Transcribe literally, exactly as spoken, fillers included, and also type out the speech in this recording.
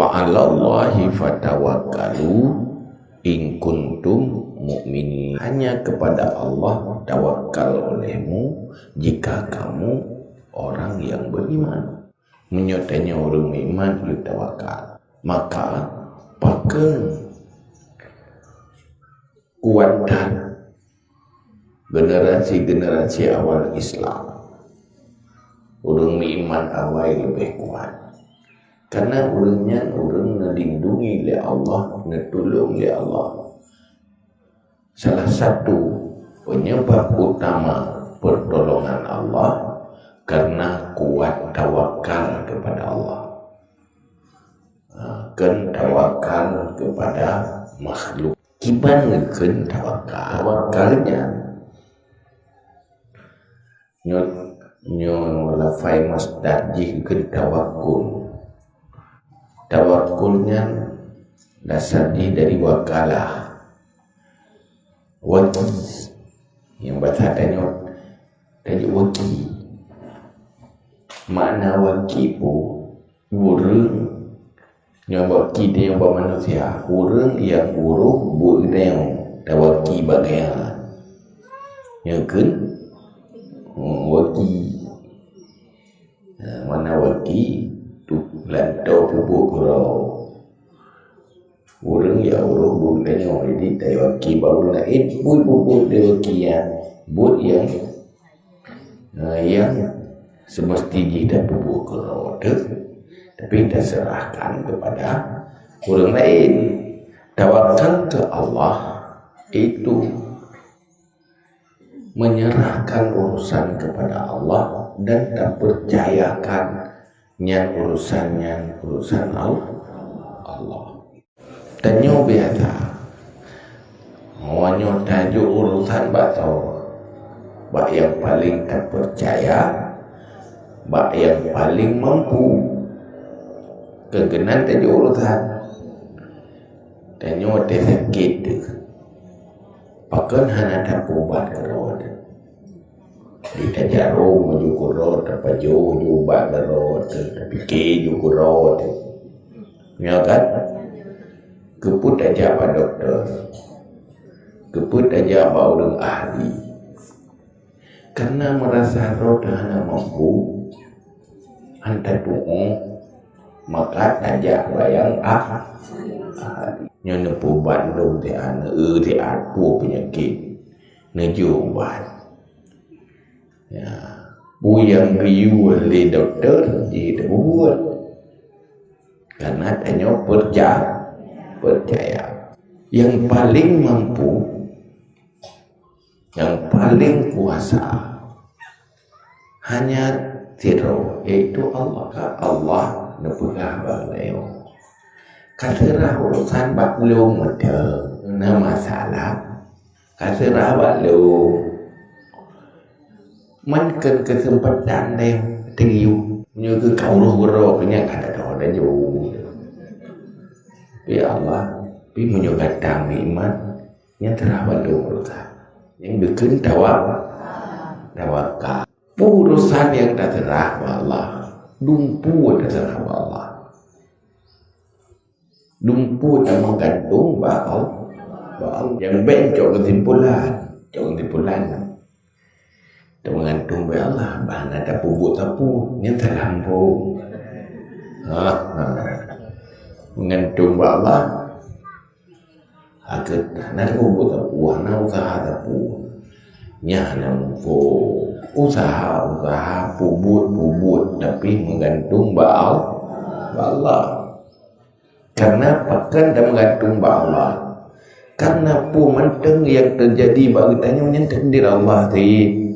"Alallahi fatawakkalu in kuntum mu'minin." Hanya kepada Allah tawakal olehmu jika kamu orang yang beriman. Meunyoe tanyoe ureuëng meuiman, yue tawakal. Maka, pakon kuat that generasi-generasi awal Islam. Ureuëng meuiman awai leubeh kuat. Karena ureuëng nyan ureuëng neulindungi lé Allah, neutulông lé Allah. Salah satu penyebab utama pertolongan Allah karena kuat tawakal kepada Allah. Ha, kon tawakal kepada makhluk. Kiban geukheun tawakal. Tawakal nyan nyoe, nyoe lafai masdar jih geukheun tawakul. Tawakul nyan dasar jih dari wakalah. Waki. Nyang basa tanyoe, tanyoe waki. Makna waki peue? Ureuëng nyang waki tanyoe bak manusia, ureuëng nyang uroh buet geutanyoe, tawaki bak geutanyoe. Nyan kheun, hmm, waki. Nah, makna waki, tu lantoe peubuet keudroe. Ureuëng nyang uroh buet geutanyoe, jadi tawaki bak ureuëng laén, buet-buet tawaki nyan, buet nyang, eh, nyang semesti jih tapeubuet keudroe teuh, tapi taserahkan kepada ureuëng laén. Tawakal ke Allah itu menyerahkan urusan kepada Allah dan tapercayakan nyan urusan nyan urusan Al-, Allah. Tanyoe biasa, meunyoe tajok urusan bak soe, bak nyang paling tapercaya, bak nyang paling mampu, keugenan tajok urusan. Tanyoe teuh sakét teuh. Pakon hana tapeuubat keudroe teuh? Di tajaroe meunyoe keudroe, tapajoh ju ubat keudroe teuh, tapike ju keudroe teuh. Ya kan? Keupeue tajak bak dokto? Keupeue tajak bak ureuëng ahli? Karena merasa droe teuh hana mampu, hana tuoh, maka tajak bak nyang ah, ahli. Nyoe neupeuubat lom teuh aneuk, eh, teuh peue peunyakét, neujok ubat. Ya, peue nyang geuyue lé dokto jiteubuet. Karena tanyoe perca-, percaya. Nyang paling mampu, nyang paling kuasa, hanya sidroe, yaitu Allah. Ka Allah neupeugah bak geutanyoe, "Kaseurah urusan bak Ulôn mantong, na masalah, kaseurah bak Lôn." Man kon keuseumpatan deh teungiu. Meunyoe keu ka uroh keudroe, keu nyan ka teudoh dan jauh. Ya Allah, pi meunyoe gata meuiman, nyan seurah bak Lôn urusan. Nyang geukheun tawa-, tawakal. Peue urusan nyang taseurah bak Allah? Dumpeue taseurah bak Allah. Dumpeue tameugantung bak Allah. Bak Allah. Nyang bèk cok keusimpulan. Cok keusimpulan. Tameugantung bak Allah, bah na tapeubuet sapeue, nyan salah muphom. Ha, ha. Meugantung bak Allah. Akhé hana tapeubuet sapeue, hana useuha sapeue. Nyan hana muphom. Useuha, useuha, peubuet, peubuet, tapi meugantung bak Al-, bak Allah. Karena pakon tameugantung bak Allah? Karena peue mantong nyang teujadi bak geutanyoe nyan takdir Allah cit.